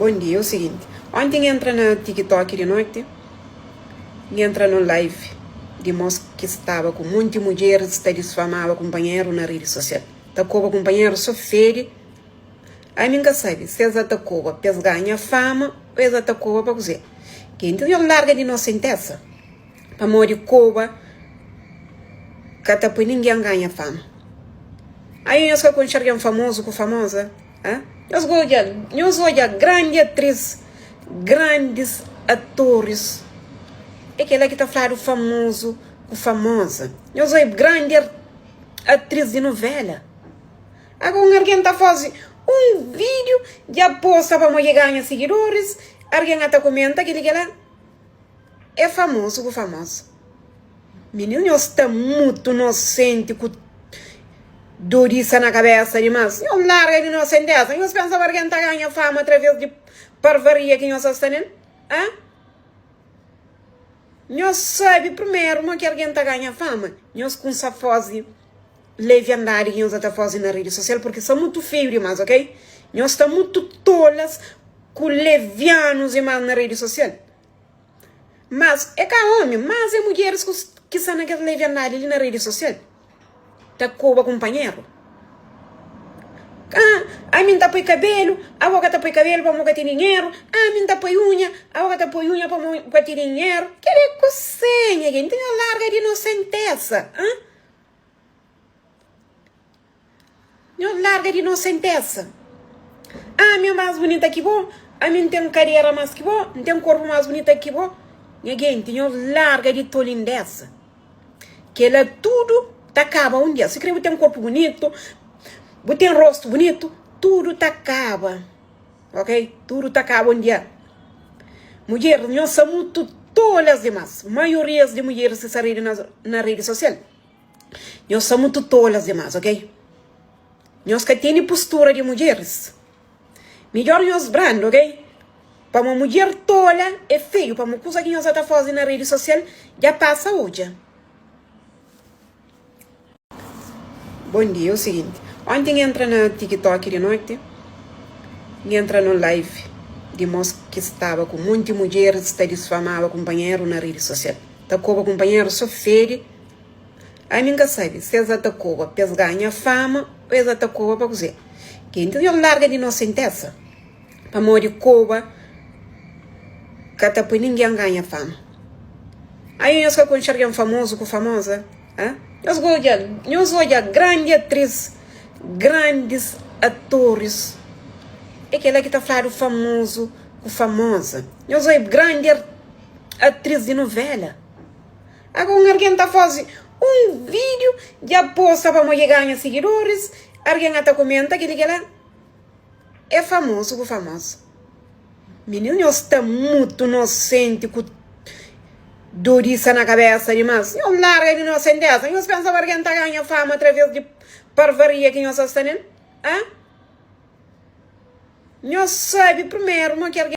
Bom dia, é o seguinte, ontem N entra na TikTok di noite, N entra num live di mos ki staba ku monti mudjeris ta disfamaba kunpanheru na redi sosial, ta koba kunpanheru so fedi, ami N ka sabe si es ta koba pa es ganha fama o es ta koba pa kuzê. Kenti nhos larga di nosentesa, pamodi koba ka ta poi ningen ganha fama. Ai nhos ka konxe algen famozu ku famoza? Ha? Nhos odja, nhos odja grandi atris, grandis atoris. É kela ki ta fladu famozu ku famoza. Nhos odja grandi atris di novela. Agora un argen ta faze un vídeo dja posta pamodi e ganha sigidoris, argen a ta komenta keli kela. É famozu ku famoza. Mininu nhos sta mutu nosenti ku dorisa na kabesa dimas. Nhos larga di nosentesa. Nhos pensa ma argen ta ganha fama atraves di parvaria ki nhos sta nel? Ha? Nhos sabi primeru ma ki argen ta ganha fama. Nhos kunsa fozi leviandadi ki nhos ta fozi na redi sosial porque sta mutu feiu dimas, ok? Nhos sta mutu tolas ku levianus dimas na redi sosial. Mas é ka omi, mas é mudjeris ku ki sta na kes leviandadi li na redi sosial ta koba kunpanheru. Ah, ami N ta poi kabelu, abo ka ta poi kabelu pamo ka ten dinheru, ami N ta poi unha, abo ka ta poi unha pamo ka ten dinheru. Kel-li é kusé, nha genti? Nhos larga di nosentesa, ah. Nhos larga di nosentesa. Ami é más bunita ki bo, ami N ten kadera más ki bo, N ten korpu más bunita ki bo. Nha genti, nhos larga di tolindesa. Kela tudu ta kaba un dia. Si kre bu ten korpu bunitu, bu ten rostu bunitu, tudu ta kaba. Ok? Tudu ta kaba un dia. Mudjeris, nhos sta mutu tolas dimas. Maiorias di mudjeris ki sta na redi sosial. Nhos sta mutu tolas dimas, ok? Nhos ka tene postura di mudjeris. Midjor nhos branda, ok? Pamo mudjer tola é feiu, pamo kuza ki nhos ta faze na redi sosial dja pasa odja. Bom dia, é o seguinte, ontem N entra na TikTok di noite, N entra num live di mos ki staba ku monti mudjeris ta disfamaba kunpanheru na redi sosial, ta koba kunpanheru so fedi. Ami N ka sabe si es ta koba pa es ganha fama o es ta koba pa kuzê. Kenti nhos larga di nosentesa pamodi koba ka ta poi ningen ganha fama. Ai nhos ka konxe algen famozu ku famoza? Ha? Nhos odja, nhos odja grandi atris, grandis atoris. É kela ki ta fladu famozu ku famoza. Nhos odja grandi atris di novela. Agora un argen ta faze un video dja posta pamo dje ganha sigidoris, argen a ta komenta keli kela é famoso ku famosa. Mininu nhos sta mutu nosenti ku dorisa na kabesa dimas, nhos larga di nosentesa, nhos pensa ma argen ta ganha fama atraves di parvaria ki nhos sta nel? Ha? Nhos sabi primeru ma ki argen.